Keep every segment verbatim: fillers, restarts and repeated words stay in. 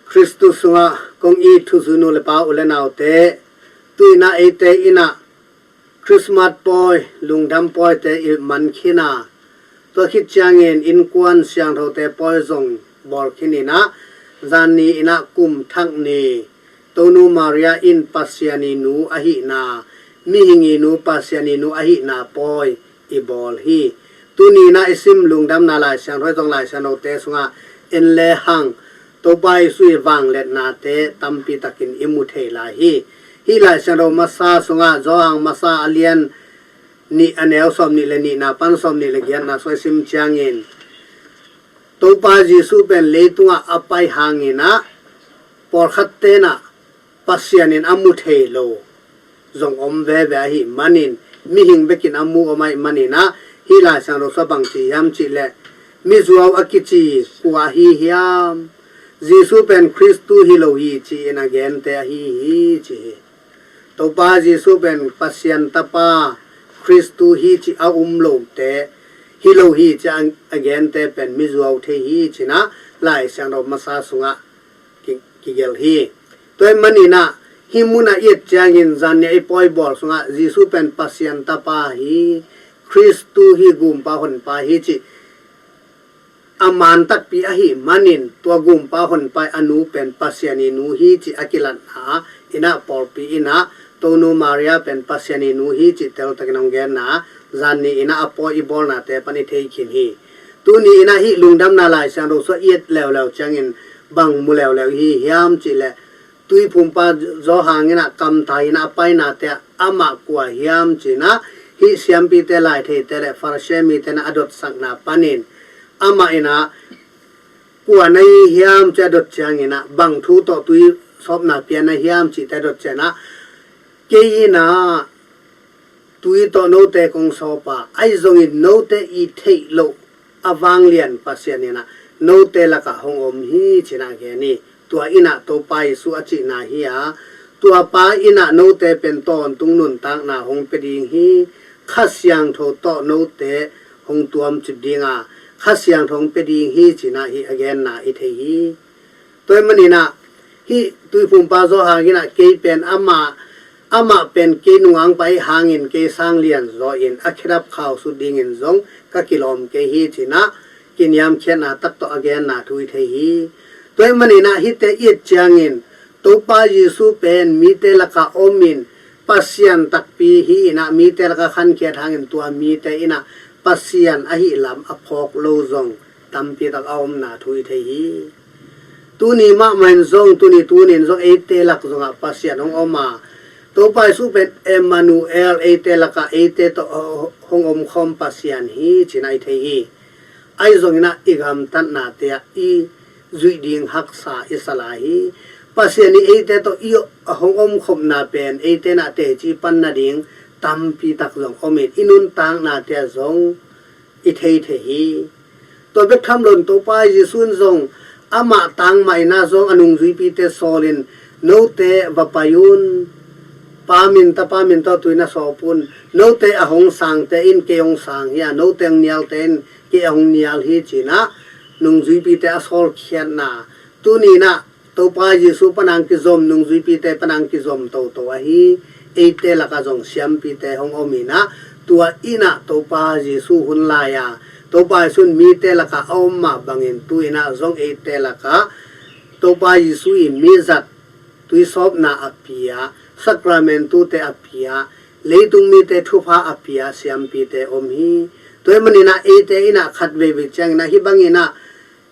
Khristu sungah kong it thuzui nu le pa u le naute, tu-in ah eite in ah Christmas pawi, lungdam pawite i man khin a, tua khit ciangin innkuan siangthote pawi zong bawl khin in ah, zan ni in ah kum thak ni, Tonu Maria in Pasian i nu ahihna, mihing i nu, Pasian i nu ahihna pawi i bawl hi. Tuni in ah i sim lungdamna Lai Siangtho zong Lai Siangthote sungah en le hang, Topa Jesu i vangliatnate tampi takin i mu thei lai hi. Hih Lai Siangtho masa sungah Johan masa a lian nih, a neu sawm nih le nihna pan sawm nih le giatna sung i sim ciangin, Topa Jesu pen leitungah a pai hangin ah pawlkhat ten ah Pasian in a mu thei lo zong om veve ahih manin, mihing bekin a mu om ahih manin ah, hih Lai Siangtho sungah bang ci hiam cih leh, mizuau a kici kua ahi hiam, Jesu pen Khristu hi lo hi ci-in a gente ahi hi ci hi. Topa Jesu pen Pasian Tapa Khristu hi cih a um lote, hi lo hi cih a, a gente pen mizuau thei hi ci-in ah Lai Siangtho masa sungah ki, kigelh hi. Tua ahih manin ah hih munah i et ciangin zan ni a i pawi bawl sungah Jesu pen Pasian Tapa hi, Khristu hi, Gumpa Honpa hi cih a man takpi ahih manin, tua Gumpa Honpa i a nu pen Pasian i nu hi cih a kilatna in ah pawlpi in ah Tonu Maria pen Pasian i nu hi cih teltakin hong genna, zan ni in ah a pawi i bawlnate pan i thei khin hi. Tuni in ah hih lungdamna Lai Siangtho sungah i et leuleu ciangin bang mu leuleu i hi hiam cih leh, Tuiphumpa Johan in ah kamtai in ah a painate ah amah kua hiam ci-in ah, hih siampite, laitheite le Farisi mite in ah a dotsakna panin, amah in ah kua na hi hiam ci-in a dot ciangin ah, bang thu tawh tui sawpna pia na hiam cihte a dot ciangin ah, kei in ah tui tawh note kong sawp a, ahi zongin note i theih loh a vanglian Pasian in ah note lakah hong om hi ci-in ah gen hi. Tua in ah Topa Jesu a cihna hi a, tuapa in ah note pen tawntung nuntakna hong pia ding hi. Kha Siangtho tawh note hong tuamcip ding a, Kha Siangtho hong pia ding hi ci-in ah hih a genna i thei hi. Tua ahih manin ah hih Tuiphumpa Johan in ah kei pen amah, amah pen kei nungak pa ahih hangin kei sang lianzaw in a khedap khau sut dingin zong ka kilawm kei hi ci-in ah kiniamkhiatna tak tawh a genna thu i thei hi. Tua ahih manin ah hihte i et ciangin Topa Jesu pen mite lakah om in Pasian takpi hi in ah mite lakah khankhiat hangin tua mite in ah Pasian ahih lam a phawk lo zong tampi tak a omna thu i thei hi. Tuni mahmah in zong, tuni tunin zong eite lak zongah Pasian hong om a, Topa Jesu pen Emmanuel, eite lakah eite tawh hong omkhawm Pasian hi ci-in ah i thei hi. Ahi zongin ah i gamtatnate ah i zuih ding haksa i sa lai hi. Pasian in eite tawh i a hong omkhopna pen eite in ah teci pan nading tampi tak zong om in, i nuntaknate ah zong i thei thei hi. Tua bek tham loin Topa Jesu in zong amah tang mah in ah zong a nungzuipite sawl in, note va pai un, Pa min, Tapa min tawh tui na sawp un, note a hong sangte in kei hong sang hi a, note hong nialte in kei a hong nial hi ci-in ah nungzuipite a sawlkhiatna, tuni in ah Topa Jesu pan a kizom, nungzuipite pan a kizom toto ahi. Eite lakah zong siampite hong om in ah, tua in ah Topa Jesu hun lai-a Topa Jesu in mite lakah a om mah bangin tu-in ah zong eite lakah Topa Jesu i mizat, tuisawpna a pia, sakramentute a pia, leitung mite thupha a pia siampite om hi. Tua ahih manin ah eite in ah khat veivei ciangin ah hih bangin ah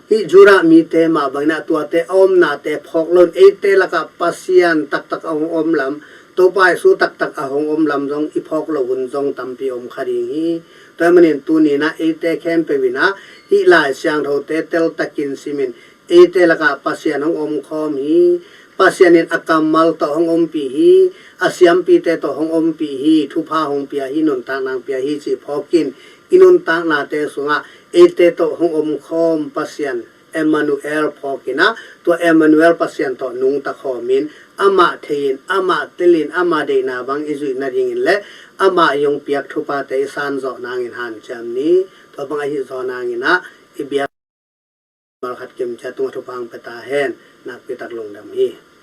hih Judah mite mah bangin ah tuate a omnate phawk loin eite lakah Pasian taktak a hong om lam, Topa Jesu taktak a hong om lam zong i phawk loh hun zong tampi om kha ding hi. Tua ahih manin tuni in ah eite khempeuh in ah hih Lai Siangthote teltakin simin eite lakah Pasian hong omkhawm hi. Pasian in a kammal tawh hong ompih hi. A siampite tawh hong ompih hi. Thupha hong pia hi, nuntakna hong pia hi cih phawkin i nuntaknate sungah eite tawh hong omkhawm Pasian Emmanuel phawkin ah, tua Emmanuel Pasian tawh nungta khawmin, amah thei-in, amah telin, amah deihna bang i zuih nadingin le amah i hong piak thuphate i sanzawh nangin hanciam ni. Tua bang ahi zaw nangin ah i biak Malkhat kim ciat tungah thupha hong pia ta hen. Nakpi tak lungdam hi.